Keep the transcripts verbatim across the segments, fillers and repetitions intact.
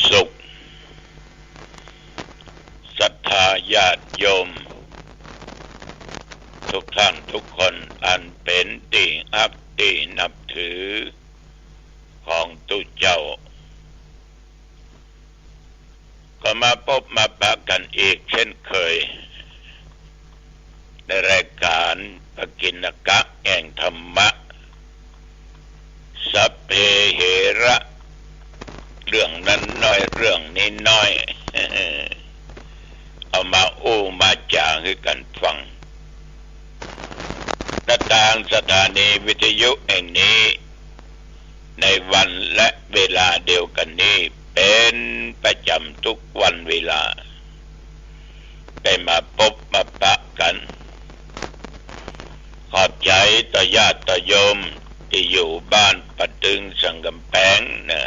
สุข ศรัทธาญาติโยม ทุกท่านทุกคน อันเป๋นตี้ฮักตี้นับถือของตุ๊เจ้า ก็มาปบมาปะกั๋นอีกเช่นเคย ในรายก๋านปกิณณกะแห่งธรรมะ สัพเพเหระ เรื่องนั้นน้อย เรื่องนี้น้อย เอามาอู้มาจ๋าหื้อกั๋นฟัง ณ ตางสถานีวิทยุแห่งนี้ ในวันและเวลาเดียวกั๋นนี้ เป๋นประจ๋ำทุกวันเวลา ได้มาปบมาปะกั๋น ขอบใจ๋ต่อญาติต่อโยมตี้อยู่บ้านป่าตึงสันก๋ำแปงนะ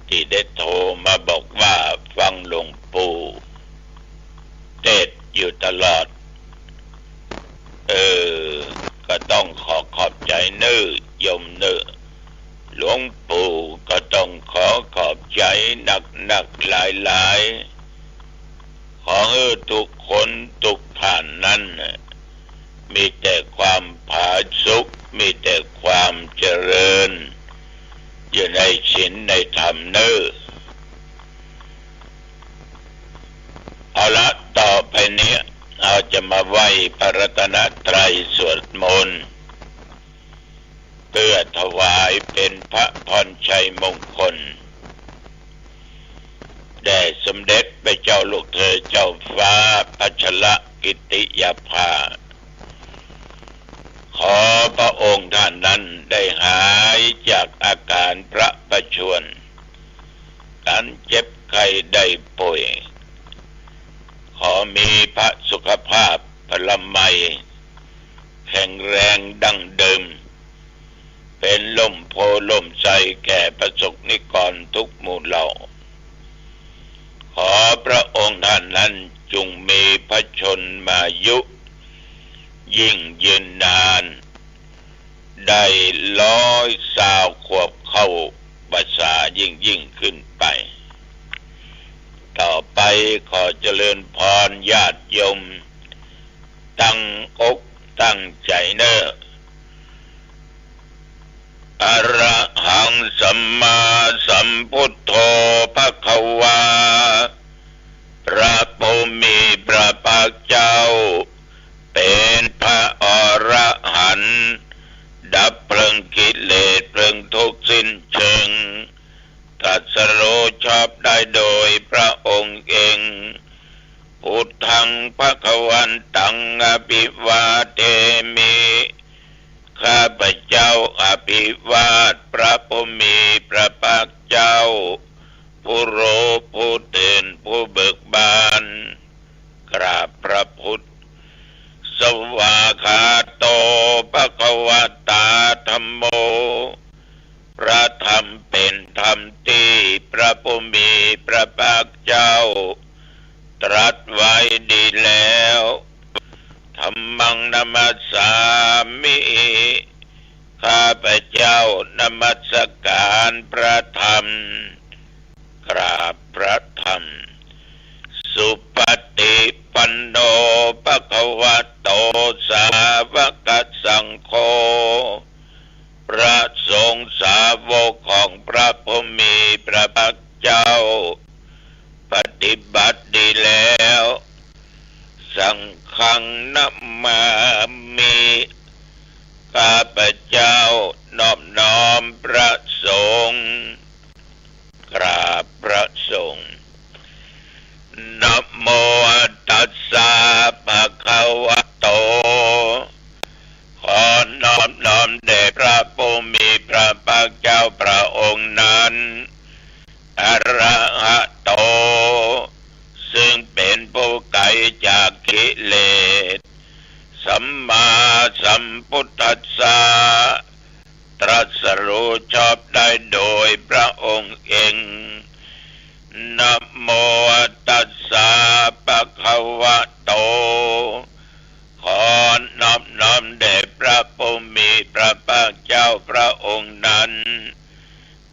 ตี้ได้โทรมาบอกว่าฟังหลวงปู่เตสน์อยู่ตลอด เออ ก็ต้องขอขอบใจ๋เน่อโยมเน่อ หลวงปู่ก็ต้องขอขอบใจ๋นักๆ หลายๆ ขอหื้อทุกคนทุกท่านนั้นน่ะ มีแต่ความผาสุก มีแต่ความเจริญ อยู่ในศีลในธรรมเน่อ เอาละ ต่อไปเนี้ย เฮาจะมาไหว้พระรัตนตรัยสวดมนต์ เพื่อถวายเป๋นพระพรชัยมงคล แด่สมเด็จพระเจ้าลูกเธอเจ้าฟ้าพัชรกิติยาภา ขอพระองค์ท่านนั้นได้หายจากอาก๋านพระประชวร ก๋านเจ็บไข้ได้ป่วย ขอมีพระสุขภาพพลามัย แข็งแรงดั้งเดิม เป๋นล่มโพธิ์ล่มไทรแก่ประสงค์นิกรทุกหมู่เหล่า ขอพระองค์ท่านนั้นจุ่งมีพระชนมายุ ยิ่งยืนนาน ได้ร้อยซาวขวบเข้าพรรษายิ่งๆ ขึ้นไป ต่อไปขอเจริญพรญาติโยม ตั้งอกตั้งใจ๋เน่อ อะระหังสัมมาสัมพุทโธภะคะวา พระผู้มีพระภาคเจ้า เป๋นพระอรหันต์ ดับเพลิงกิเลสเพลิงทุกข์สิ้นเชิง ตรัสรู้ชอบได้โดยพระองค์เอง พุทธังภะคะวันตังอะภิวาเทมิ ข้าพเจ้าอภิวาทพระผู้มีพระภาคเจ้า ผู้รู้ผู้ตื่นผู้เบิกบาน กราบพระพุทธ สวากขาโตภะคะวะตาธัมโม พระธรรมเป๋นธรรมตี้พระผู้มีพระภาคเจ้า ตรัสไว้ดีแล้ว ธัมมังนะมัสสามิ ข้าพเจ้านมัสการพระธรรม กราบพระธรรม สุปฏิปันโนภะคะวะโต สาวกสังโฆ พระสงฆ์สาวกของพระผู้มีพระภาคเจ้า ปฏิบัติดีแล้ว สังฆังนะมามิ ข้าพเจ้านอบน้อมพระสงฆ์ กราบพระสงฆ์ นะโมตัสสะภะคะวะโต ขอนอบน้อมแด่พระผู้มีพระภาคเจ้าพระองค์นั้น อะระหะโต ซึ่งเป๋นผู้ไกลจากกิเลส สัมมาสัมพุทธัสสะ ตรัสรู้ชอบได้โดยพระองค์เอง นะโมตัสสะภะคะวะโต ขอนอบน้อมแด่พระผู้มีพระภาคเจ้าพระองค์นั้น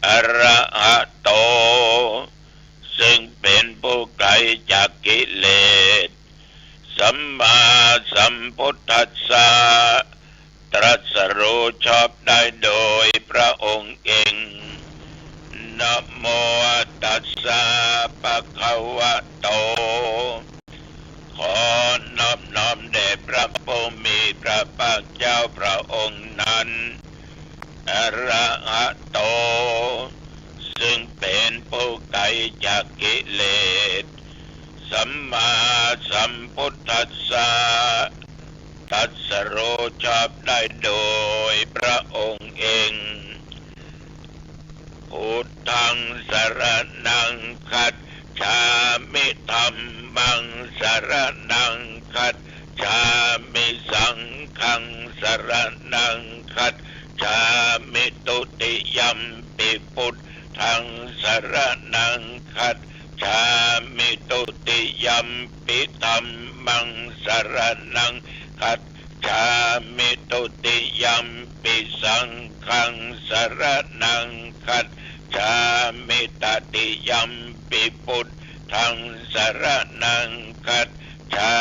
อะระหะโต เลส สัมมาสัมพุทธัสสะ ตรัสรู้ชอบได้โดยพระองค์เอง นะโมตัสสะ ภะคะวะโต ขอนอบน้อมแด่พระผู้มีพระภาคเจ้าพระองค์นั้น อะระหะโต ซึ่งเป็นผู้ไกลจากกิเลส สัมมาสัมพุทธัสสะ ตรัสรู้ชอบได้โดยพระองค์เอง พุทธังสรณังคัจฉามิ ธัมมังสรณังคัจฉามิ สังฆังสรณังคัจฉามิ ตุติยัมปิพุทธังสรณังคัจฉามิ ตุติยัมปิธัมมังสรณังคัจฉามิ ตุติยัมปิสังฆังสรณังคัจฉามิ ตติยัมปิพุทธังสรณังคัจฉา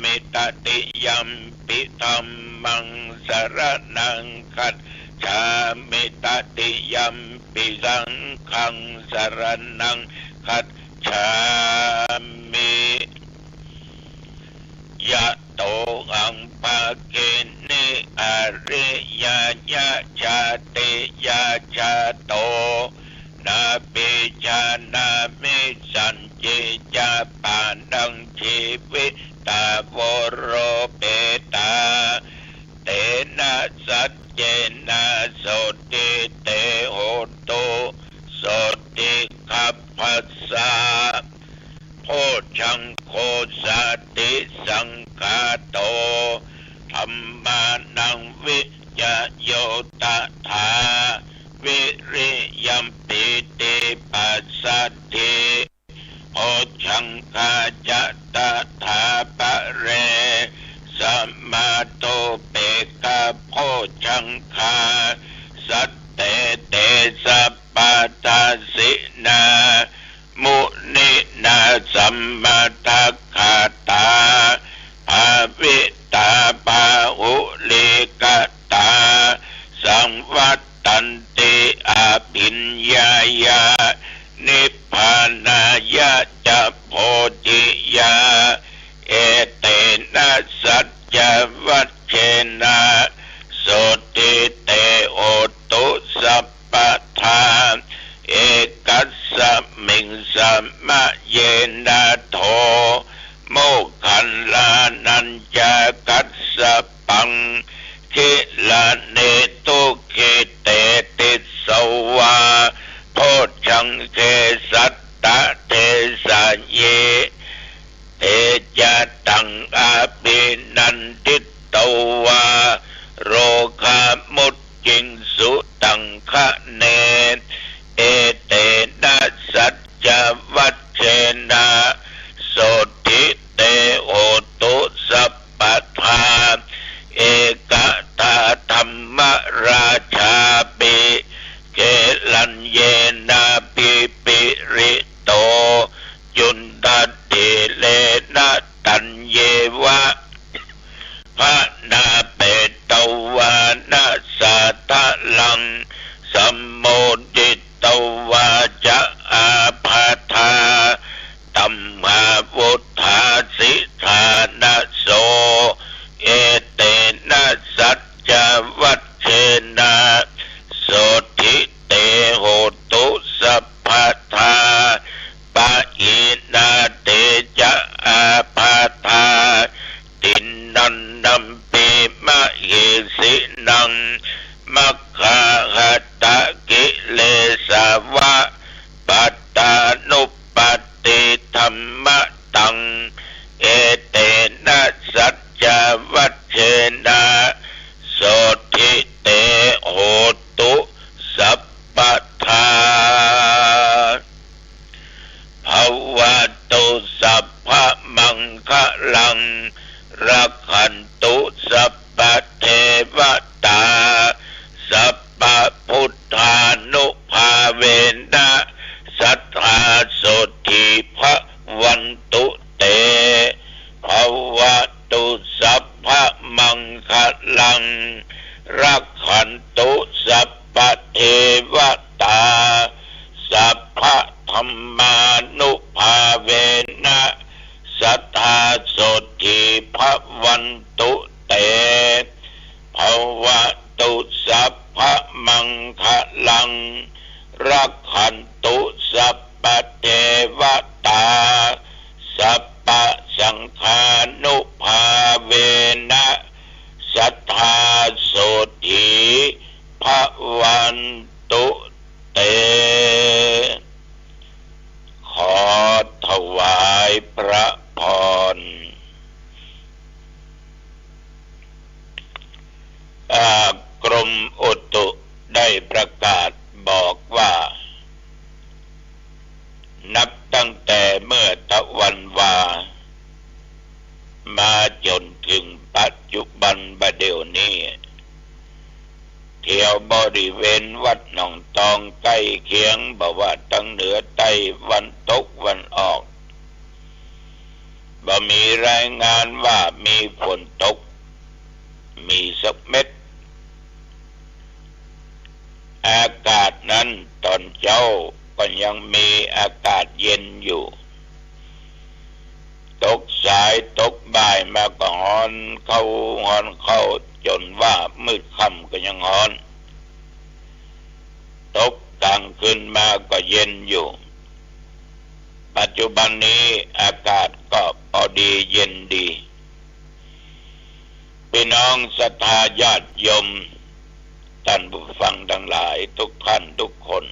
มิ ตติยัมปิธัมมังสรณังคัจฉามิ ตติยัมปิสังฆังสรณังคัจฉามิ ยะโตหัง ภะคะเน อะริยะยะ ชาติยะ ชาโต นาปิ ชานามิ สัญญิ จะ ปะทัง ชีวิตา โวโร เปตา เตนะ สัจเจนะ โสตถิ เต โหตุ โสตถิ คัพพะสสะ โพชฌังโค สัตถิสังขาโต ธัมมานัง วิจโย ตถา วิริยัม ปีติ ปัสสัทธิ โพชฌังคา จะ ตถา ปะเร สะมาโท เปกขะ โพชฌังคา สัตเต เต สัพพะทาสินา มุนินา สัมมาทักขาตา ภาวิตา บาหุลีกตา สังวัตตันติ อภิญญายะ นิพพานายะ จะ โพธิยา เอเตนะ สัจจวัจเจนะ โสตถิ เต โหตุ สัพพะทา เอกัสสะมิง สะมะเยนะ โท โมคคัลลานัญจะกัสสะปัง กิลาเน ทุกขิเต ติสสะวา โพชฌังเข สัตตะเทสะเย เตจะตัง อภินันทิตวา โรคามุจจิงสุตังคะเน เอเตนะ สัจจวัจเจนะ โสตถิ เต โหตุ สัพพะทา เอกะทา ธัมมราชาปิ เกลัญเยนะ ภิปริโต จุณฑัฏฐิเรนะ ตัญเยวะ พะนาเปตวานะ สาทะลัง สัมโมทิตวาจะ อาพาธา ตัมหาวุฏฐาสิทธานะโส เอเตนะ สัจจวัจเจนะ โสตถิ เต โหตุ สัพพะทา ปะหินา เตจะ อาพาธา ติณฑันนัมปิ มะหิสินัง มัคคาหะตะกิเลสาวะ ปัตตานุปัตติธัมมะตัง เอเตนะ สัจจวัจเจนะ โสตถิ เต โหตุ สัพพะทา ภะวะตุ สัพพะมังคะลัง รักขันตุ สัพพะเทวะตา สัพพะพุทธานุภาเวนะ สัตถาโสตถิ ภะวันตุ เต นุภาเวนะ สัทธา โสตถี ภะวันตุ เต ขอถวายพระพร อ่า กรมอุตุได้ประกาศบอกว่า นับตั้งแต่เมื่อตะวันวา มาจ๋นเถิงปัจจุบันบ่าเดี่ยวนี้ แถวบริเวณวัดหนองตองใก้เคียง บ่ว่าตางเหนือใต้ วันตกวันออก บ่มีรายงานว่ามีฝนตก มีสักเม็ด อากาศนั้นต๋อนเจ๊าก็ยังมีอากาศเย็นอยู่ ตกสายตกบ่ายมาก็ฮ้อนเข้าฮ้อนเข้า จ๋นว่ามืดค่ำก็ยังฮ้อน ตกก๋างคืนมาก็เย็นอยู่ ปัจจุบันนี้อากาศก็ปอดีเย็นดี ปี้น้องศรัทธาญาติโยม ต้านผู้ฟังตังหลายทุกท่านทุกคน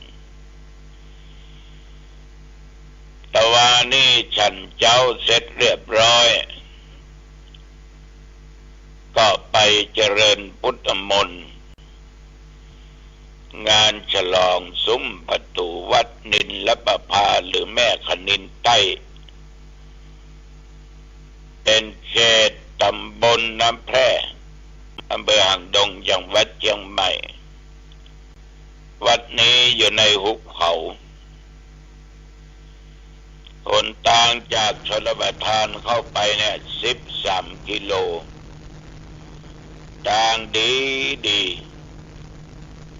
ตะวานี้ฉันเจ๊าเสร็จเรียบร้อย ก็ไปเจริญพุทธมนต์ งานฉลองสุมประตู๋วัดนิลประภา หรือแม่คะนินใต้ เป๋นเขตต๋ำบลน้ำแพร่ อำเภอหางดง จังหวัดเจียงใหม่ วัดนี้อยู่ในหุบเขา หนตางจากชลประทานเข้าไปเนี่ย สิบสามกิโล ตางดีดี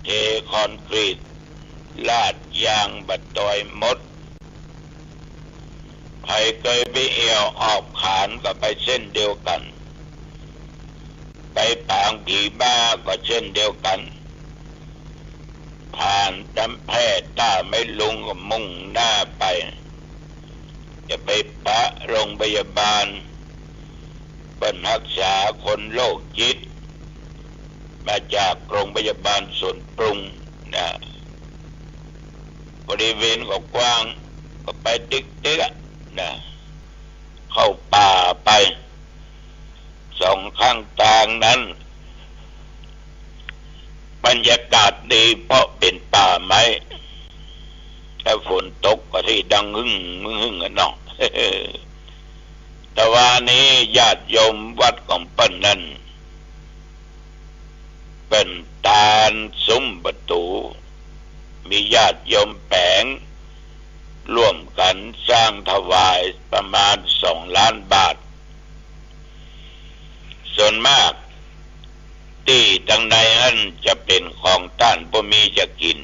เทคอนกรีต ลาดยางบ่ตอยหมด ใผเกยไปเอี่ยวออบขานก็ไปเส้นเดียวกั๋น ไปปางผีบ้าก็เส้นเดียวกั๋น ผ่านน้ำแพร่ต้าไม้ลุงก็มุ่งหน้าไป จะไปปะโรงพยาบาล เปิ้นฮักษาคนโรคจิต มาจากโรงพยาบาลสวนปรุงนะ บริเวณก็กว้าง ก็ไปติ๊กๆ อะนะ เข้าป่าไป สองข้างตางนั้น บรรยากาศดีเพราะเป๋นป่าไม้ ถ้าฝนตกก็ตี้ดังหึ่งหึ่งหึ่งอะเนาะ ตะวานี้ญาติโยมวัดของเปิ้นนั้น เปิ้นตานสุมประตู๋ มีญาติโยมแป๋งร่วมกั๋นสร้างถวายประมาณสองล้านบาท ส่วนมากตี้ตังในนั้นจะเป๋นของต้านผู้มีจะกิ๋น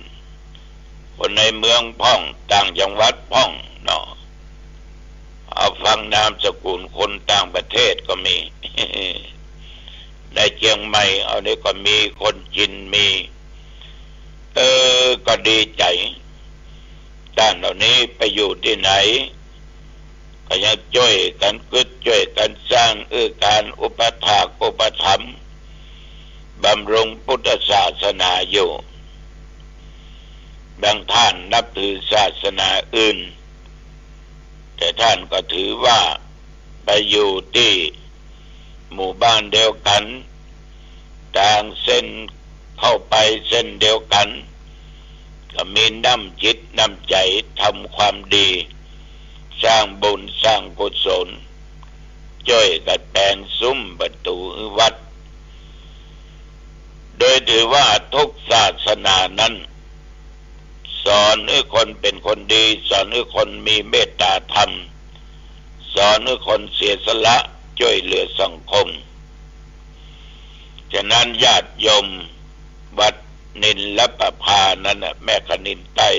คนในเมืองพ่อง ต่างจังหวัดพ่องเนาะ เอาฟังนามสกุลคนต่างประเทศก็มี ในเจียงใหม่เอานี่ก็มี คนจีนมี เออ ก็ดีใจ๋ ต้านเหล่านี้ไปอยู่ตี้ไหน ก็ยังจ้วยกั๋นกึ๊ด จ้วยกั๋นสร้าง เอื้อก๋านอุปถากอุปถัมภ์ บำรุงพุทธศาสนาอยู่ บางท่านนับถือศาสนาอื่น แต่ท่านก็ถือว่าไปอยู่ตี้หมู่บ้านเดียวกั๋น ตางเส้นเข้าไปเส้นเดียวกั๋น ก็มีน้ำจิตน้ำใจ๋ทำความดี สร้างบุญสร้างกุศล จ้วยกั๋นแป๋งสุมประตู๋วัด โดยถือว่าทุกศาสนานั้น สอนหื้อคนเป๋นคนดี สอนหื้อคนมีเมตตาธรรม สอนหื้อคนเสียสละจ้วยเหลือสังคม ฉะนั้นญาติโยมวัดนิลประภานั้นน่ะ แม่คะนินใต้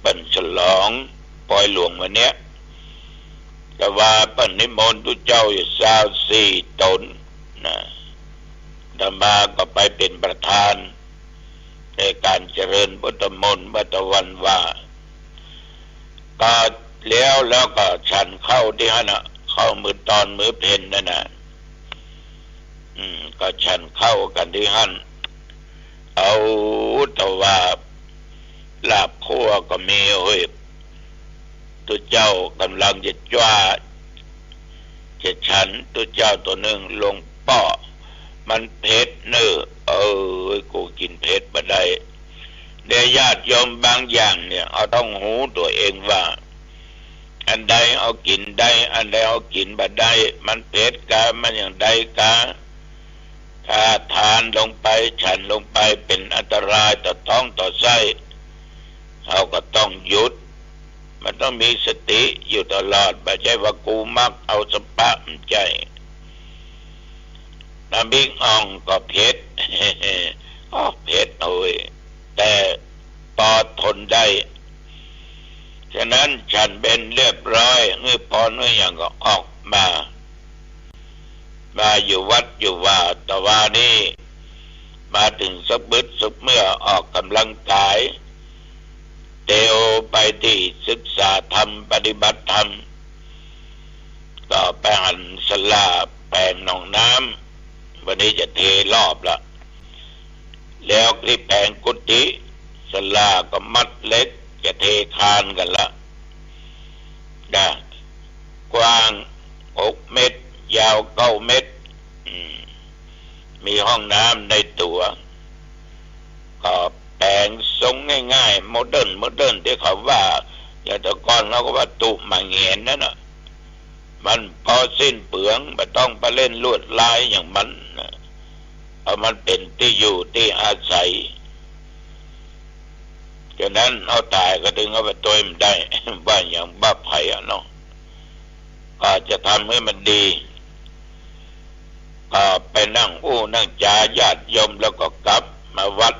เปิ้นฉลองปอยหลวงวันเนี้ย แต่ว่าเปิ้นนิมนต์ตุ๊เจ้าอยู่ซาวสี่ต๋นนะ อาตมาก็ไปเป๋นประธานในก๋านเจริญพุทธมนต์เมื่อตะวันวา ก็แล้ว แล้วก็ฉันข้าวตี้หั้นน่ะ ข เข้ามื้อตอนมื้อเพลนั่นน่ะ อืม ก็ฉันข้าวกั๋นตี้หั้น เอา แต่ว่าลาบคั่วก็มี โอ้ย ตุ๊เจ้าก่ำลังจะจ้ว จะฉัน ตุ๊เจ้าตั๋วนึ่งลงเปาะ มันเผ็ดเน่อ เอ้ย กูกิ๋นเผ็ดบ่ได้ เดี๋ยวญาติโยมบางอย่างเนี่ย เฮาต้องฮู้ตั๋วเองว่า อันใดเฮากิ๋นได้ อันใดเฮากิ๋นบ่ได้ มันเผ็ดกา มันอย่างใดกา ถ้าทานลงไป ฉันลงไป เป๋นอันตรายต่อต๊องต่อไส้ เฮาก็ต้องหยุด มันต้องมีสติอยู่ตลอด บ่ใจ้ว่ากูมักเอาสะปะ บ่ใจ้ น้ำพริกอ่องก็เผ็ด ก็เผ็ด โอ้ย แต่ปอทนได้ ฉะนั้นฉันเพลเรียบร้อย หื้อปอนหื้อหยังก็ออกมา มาอยู่วัดอยู่วา แต่วานี้ มาเถิงสักบึดสักเมื่อ ออกก่ำลังกาย เตียวไปตี้ศึกษาธรรม ปฏิบัติธรรม ก็ไปหันศาลาแป๋งหนองน้ำ วันนี้จะเทรอบละ แล้วตี้แป๋งกุฏิ ศาลาก็มัดเหล็ก จะเทคานกั๋นละ นะ กว้างหกเมตร ยาวเก้าเมตร อืม มีห้องน้ำในตั๋ว ก็แป๋งทรงง่ายๆ โมเดิร์น โมเดิร์น ตี้เขาว่า อย่างแต่ก่อนเฮาก็ว่าตุ๊หมาแหงนนั่นน่ะ มันปอสิ้นเปลือง บ่ต้องไปเล่นลวดลายอย่างมันน่ะ เพราะมันเป๋นตี้อยู่ตี้อาศัย ฉะนั้นเฮาต๋ายก็เถิงเอาไปตวยบ่ได้ ว่าอย่างบ่าไผอะเนาะ ก็จะทำหื้อมันดี ก็ไปนั่งอู้นั่งจ๋าญาติโยม แล้วก็กลับมาวัด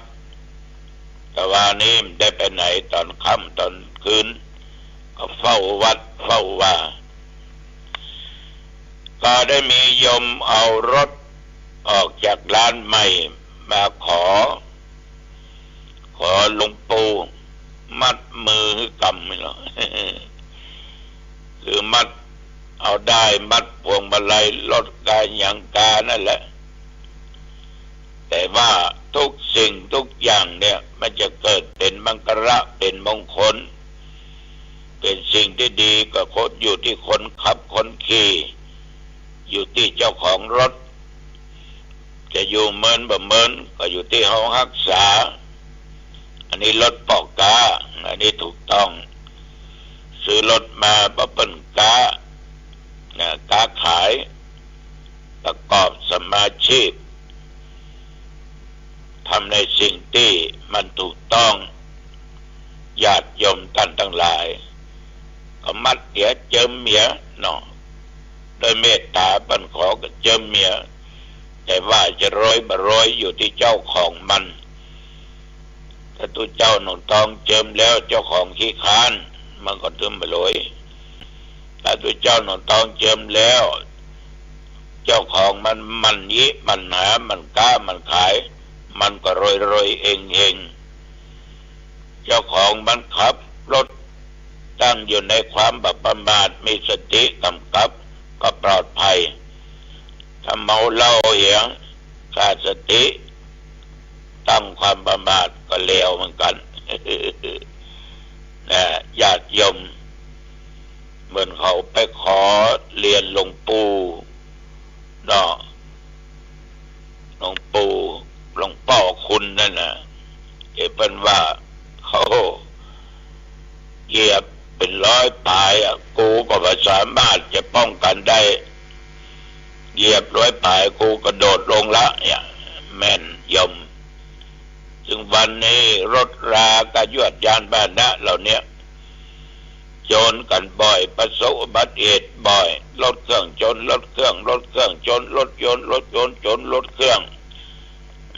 แต่วานี้บ่ได้ไปไหน ต๋อนค่ำต๋อนคืน ก็เฝ้าวัดเฝ้าวา ก็ได้มีโยมเอารถออกจากร้านใหม่มาขอ ขอหลวงปู่มัดมือหื้อกำนี่เหรอ คือมัดเอาด้ายมัดพวงมาลัยรถกาหยังกานั่นแหละ แต่ว่าทุกสิ่งทุกอย่างเนี่ย มันจะเกิดเป๋นมังคละ เป๋นมงคล เป๋นสิ่งตี้ดี ก็คน อยู่ตี้คนขับคนขี่ อยู่ตี้เจ้าของรถ จะอยู่เมินบ่เมิน ก็อยู่ตี้เฮาฮักษา อันนี้รถป้อก๊า อันนี้ถูกต้อง ซื้อรถมาเปื้อเปิ้นก๊า นะ ก๊าขาย ประกอบสัมมาชีพ ทำในสิ่งตี้มันถูกต้อง ญาติโยมต้านตังหลาย ก็มัดเหียเจิมเหียเนาะ โดยเมตต๋าเปิ้นขอก็เจิมเหีย แต่ว่าจะรวยบ่รวยอยู่ตี้เจ้าของมัน ถ้าตุ๊เจ้าหนองตองเจิมแล้ว เจ้าของขี้ค้าน มันก็ตึงบ่รวย ถ้าตุ๊เจ้าหนองตองเจิมแล้ว เจ้าของมันหมั่นฮิหมั่นหา หมั่นก๊าหมั่นขาย มันก็รวยๆ เฮงๆ เจ้าของมันขับรถตั้งอยู่ในความบ่ประมาท มีสติกำกับ ก็ปลอดภัย ถ้าเมาเหล้าเหีย ขาดสติ ตั้งความประมาทก็เลวเหมือนกั๋น นะ ญาติโยม เหมือนเขาไปขอเฮียนหลวงปู่เนาะ หลวงปู่ หลวงป้อคุณนั่นน่ะ ตี้เปิ้นว่าเขาเหยียบเป๋นร้อยปายอะ กูก็บ่สามารถจะป้องกั๋นได้ เหยียบร้อยปาย กูกระโดดลงละเนี่ย แม่นโยม ซึ่งวันนี้รถรากับยวดยานพาหนะเหล่าเนี้ย จนกั๋นบ่อย ประสบอุบัติเหตุบ่อย รถเครื่องจนรถเครื่อง รถเครื่องจนรถยนต์ รถยนต์จนรถเครื่อง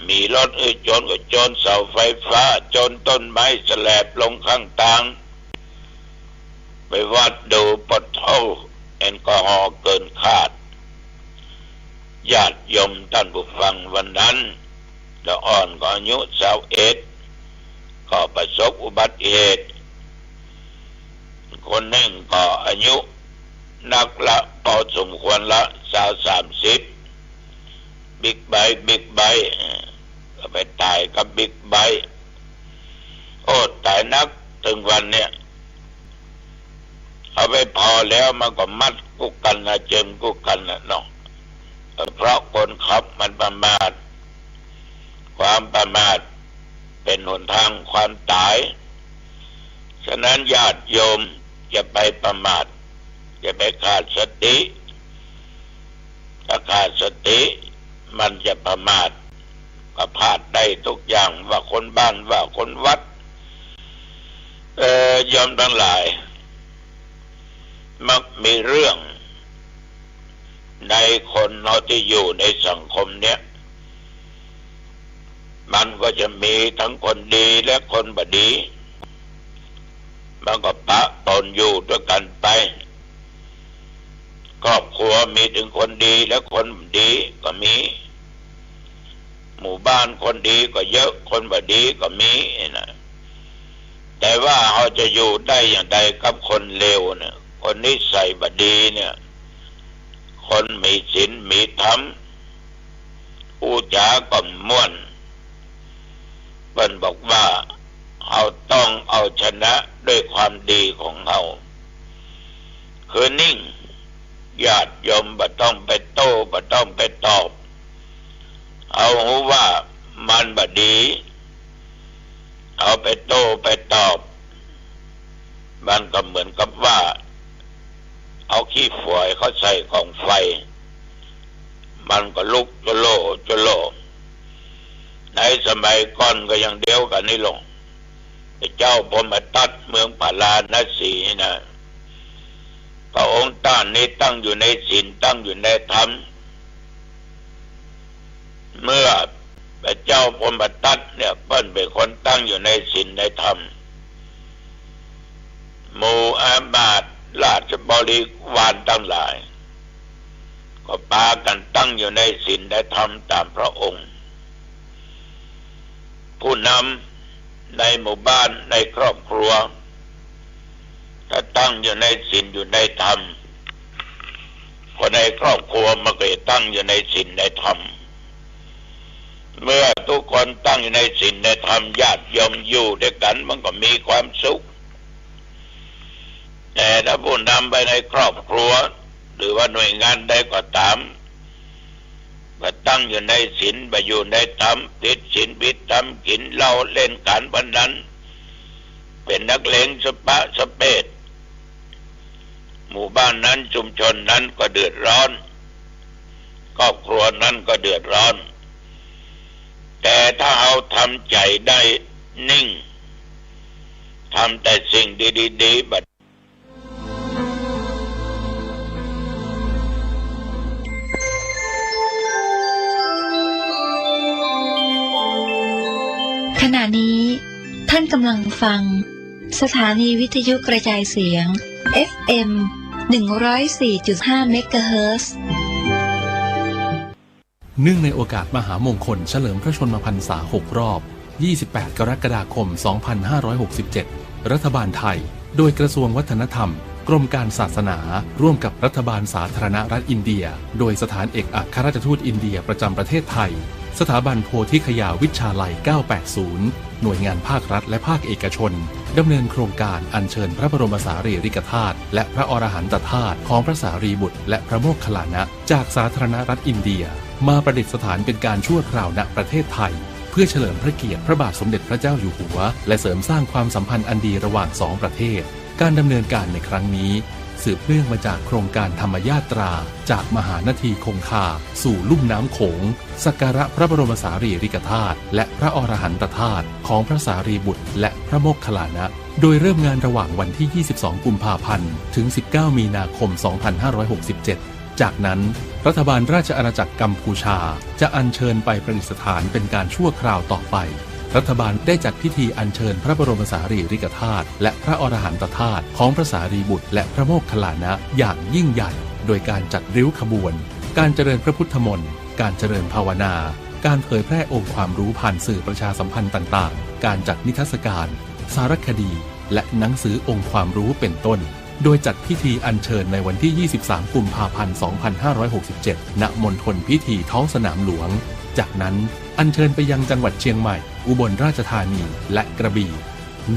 มีรถหื้อจนก็จนเสาไฟฟ้า จนต้นไม้สแลบลงข้างตาง ไปวัดดู ปะโธ่ แอลกอฮอล์เกินคาด ญาติโยมต้านผู้ฟัง วันนั้นละอ่อนก็อายุซาวเอ็ด ก็ประสบอุบัติเหตุ คนนึ่งก็อายุ นักละ ปอสมควรละ ซาว สามสิบ บิ๊กไบค์ บิ๊กไบค์ เออ ก็ไปต๋ายกับบิ๊กไบค์ โอ้ ต๋ายนัก เถิงวันเนี่ย เอาไปเผาแล้วมันก็มัดกู้กั๋นนะ เจิมกู้กั๋นนะเนาะ เพราะคนขับมันประมาท ความประมาทเป๋นหนตางความต๋าย ฉะนั้นญาติโยมอย่าไปประมาท อย่าไปขาดสติ ถ้าขาดสติมันจะประมาท ก็พลาดได้ทุกอย่าง ว่าคนบ้าน ว่าคนวัด เอ่อ โยมตังหลาย มักมีเรื่อง ในคนเฮาตี้อยู่ในสังคมเนี่ย มันก็จะมีตึงคนดีและคนบ่ดี มันก็ปะปนอยู่ตวยกั๋นไป ครอบครัวมีตึงคนดีและคนบ่ดีก็มี หมู่บ้านคนดีก็เยอะ คนบ่ดีก็มีนะ แต่ว่าเฮาจะอยู่ได้อย่างใดกับคนเลวเนี่ย คนนิสัยบ่ดีเนี่ย คนมีศีลมีธรรม อู้จ๋าก็ม่วน เปิ้นบอกว่า เฮาต้องเอาชนะด้วยความดีของเฮา คือนิ่ง ญาติโยมบ่ต้องไปโต้ บ่ต้องไปตอบ เอาฮู้ว่ามันบ่ดี เอาไปโต้ไปตอบ มันก็เหมือนกับว่า เอาขี้ฝอยเข้าใส่ก๋องไฟ มันก็ลุกโจโล่โจโล่ ในสมัยก่อนก็อย่างเดียวกั๋นนี่ลง พระเจ้าพรหมทัตเมืองพาราณสีนะ พระองค์ต้านนี้ตั้งอยู่ในศีล ตั้งอยู่ในธรรม เมื่อพระเจ้าพรหมทัตเนี่ย เปิ้นเป๋นคนตั้งอยู่ในศีลในธรรม หมู่อำมาตย์ราชบริวารตังหลาย ก็ปากั๋นตั้งอยู่ในศีลในธรรมต๋ามพระองค์ ผู้นำในหมู่บ้านในครอบครัว ถ้าตั้งอยู่ในศีลอยู่ในธรรม คนในครอบครัวมันก็จะตั้งอยู่ในศีลในธรรม เมื่อทุกคนตั้งอยู่ในศีลในธรรม ญาติโยมอยู่ตวยกั๋นมันก็มีความสุข แต่ถ้าผู้นำไปในครอบครัว หรือว่าหน่วยงานใดก็ต๋าม บ่ตั้งอยู่ในศีล บ่อยู่ในธรรม ผิดศีลผิดธรรม กิ๋นเหล้าเล่นก๋านพนัน เป๋นนักเลงสะปะสะเปด หมู่บ้านนั้นชุมชนนั้นก็เดือดร้อน ครอบครัวนั้นก็เดือดร้อน แต่ถ้าเฮาทำใจ๋ได้นิ่ง ทำแต่สิ่งดีๆ ดี ขณะนี้ท่านกำลังฟังสถานีวิทยุกระจายเสียง เอฟเอ็ม หนึ่งร้อยสี่จุดห้า เมกะเฮิรตซ์ เนื่องในโอกาสมหามงคลเฉลิมพระชนมพรรษาหกรอบ ยี่สิบแปด กรกฎาคม สองพันห้าร้อยหกสิบเจ็ด รัฐบาลไทย โดยกระทรวงวัฒนธรรม กรมการศาสนา ร่วมกับรัฐบาลสาธารณรัฐอินเดีย โดยสถานเอกอัครราชทูตอินเดียประจำประเทศไทย สถาบันโพธิคยาวิชชาลัย เก้าแปดศูนย์ หน่วยงานภาครัฐและภาคเอกชน ดำเนินโครงการอัญเชิญพระบรมสารีริกธาตุและพระอรหันตธาตุของพระสารีบุตรและพระโมคคัลลานะ จากสาธารณรัฐอินเดีย มาประดิษฐานเป็นการชั่วคราว ณ ประเทศไทย เพื่อเฉลิมพระเกียรติพระบาทสมเด็จพระเจ้าอยู่หัว และเสริมสร้างความสัมพันธ์อันดีระหว่างสองประเทศ การดำเนินการในครั้งนี้ สืบเนื่องมาจากโครงการธรรมยาตรา จากมหานาทีคงคา สู่ลุ่มน้ำโขง สักการะพระบรมสารีริกธาตุ และพระอรหันตธาตุของพระสารีบุตรและพระโมคคัลลานะ โดยเริ่มงานระหว่างวันที่ ยี่สิบสอง กุมภาพันธ์ ถึง สิบเก้า มีนาคม สองพันห้าร้อยหกสิบเจ็ด จากนั้น รัฐบาลราชอาณาจักรกัมพูชา จะอัญเชิญไปประดิษฐานเป็นการชั่วคราวต่อไป รัฐบาลได้จัดพิธีอัญเชิญพระบรมสารีริกธาตุ และพระอรหันตธาตุของพระสารีบุตรและพระโมคคัลลานะอย่างยิ่งใหญ่ โดยการจัดริ้วขบวน การเจริญพระพุทธมนต์ การเจริญภาวนา การเผยแพร่องค์ความรู้ผ่านสื่อประชาสัมพันธ์ต่างๆ การจัดนิทรรศการ สารคดี และหนังสือองค์ความรู้เป็นต้น โดยจัดพิธีอัญเชิญในวันที่ ยี่สิบสาม กุมภาพันธ์ สองพันห้าร้อยหกสิบเจ็ด ณ มณฑลพิธีท้องสนามหลวง จากนั้นอัญเชิญไปยังจังหวัดเชียงใหม่ อุบลราชธานี และกระบี่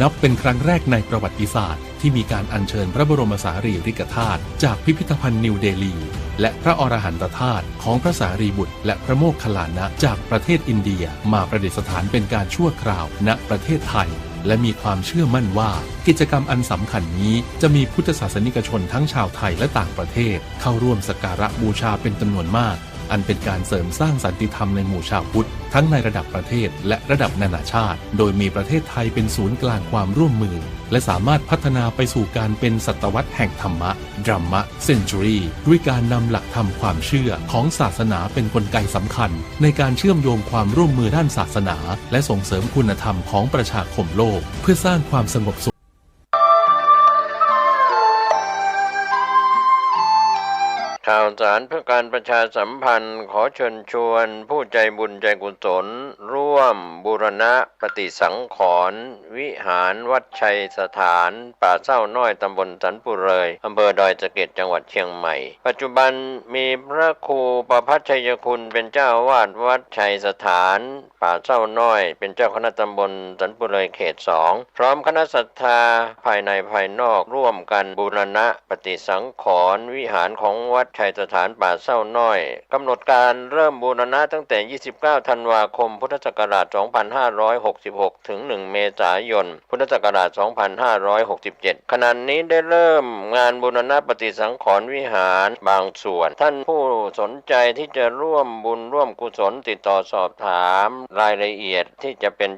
นับเป็นครั้งแรกในประวัติศาสตร์ ที่มีการอัญเชิญพระบรมสารีริกธาตุจากพิพิธภัณฑ์นิวเดลี และพระอรหันตธาตุของพระสารีบุตร และพระโมคคัลลานะจากประเทศอินเดีย มาประดิษฐานเป็นการชั่วคราว ณ ประเทศไทย และมีความเชื่อมั่นว่า กิจกรรมอันสำคัญนี้จะมีพุทธศาสนิกชนทั้งชาวไทยและต่างประเทศ เข้าร่วมสักการะบูชาเป็นจำนวนมาก อันเป็นการเสริมสร้างสันติธรรมในหมู่ชาวพุทธ ทั้งในระดับประเทศและระดับนานาชาติ โดยมีประเทศไทยเป็นศูนย์กลางความร่วมมือ และสามารถพัฒนาไปสู่การเป็นศตวรรษแห่งธรรมะ Dharma Century ด้วยการนำหลักธรรมความเชื่อของศาสนาเป็นกลไกสำคัญ ในการเชื่อมโยงความร่วมมือด้านศาสนา และส่งเสริมคุณธรรมของประชาคมโลก เพื่อสร้างความสงบสุข ข่าวสารเพื่อการประชาสัมพันธ์ ขอเชิญชวนผู้ใจบุญใจกุศล ร่วมบูรณะปฏิสังขรณ์วิหารวัดชัยสถาน ป่าเศร้าน้อย ตำบลสันปุเรย อำเภอดอยสะเก็ด จังหวัดเชียงใหม่ ปัจจุบันมีพระครูประภัชชัยคุณเป็นเจ้าอาวาสวัดชัยสถาน ป่าเศร้าน้อย เป็นเจ้าคณะตำบลสันปุเรยเขตสอง พร้อมคณะศรัทธาภายในภายนอกร่วมกันบูรณะปฏิสังขรณ์วิหารของวัดชัยสถานป่าเศร้าน้อย กำหนดการเริ่มบูรณะตั้งแต่ ยี่สิบเก้า ธันวาคม พุทธศักราช สองพันห้าร้อยหกสิบหก ถึง หนึ่ง เมษายน พุทธศักราช สองพันห้าร้อยหกสิบเจ็ด ขณะนี้ได้เริ่มงานบูรณะปฏิสังขรณ์วิหารบางส่วน ท่านผู้สนใจที่จะร่วมบุญร่วมกุศลติดต่อสอบถามรายละเอียดที่จะเป็น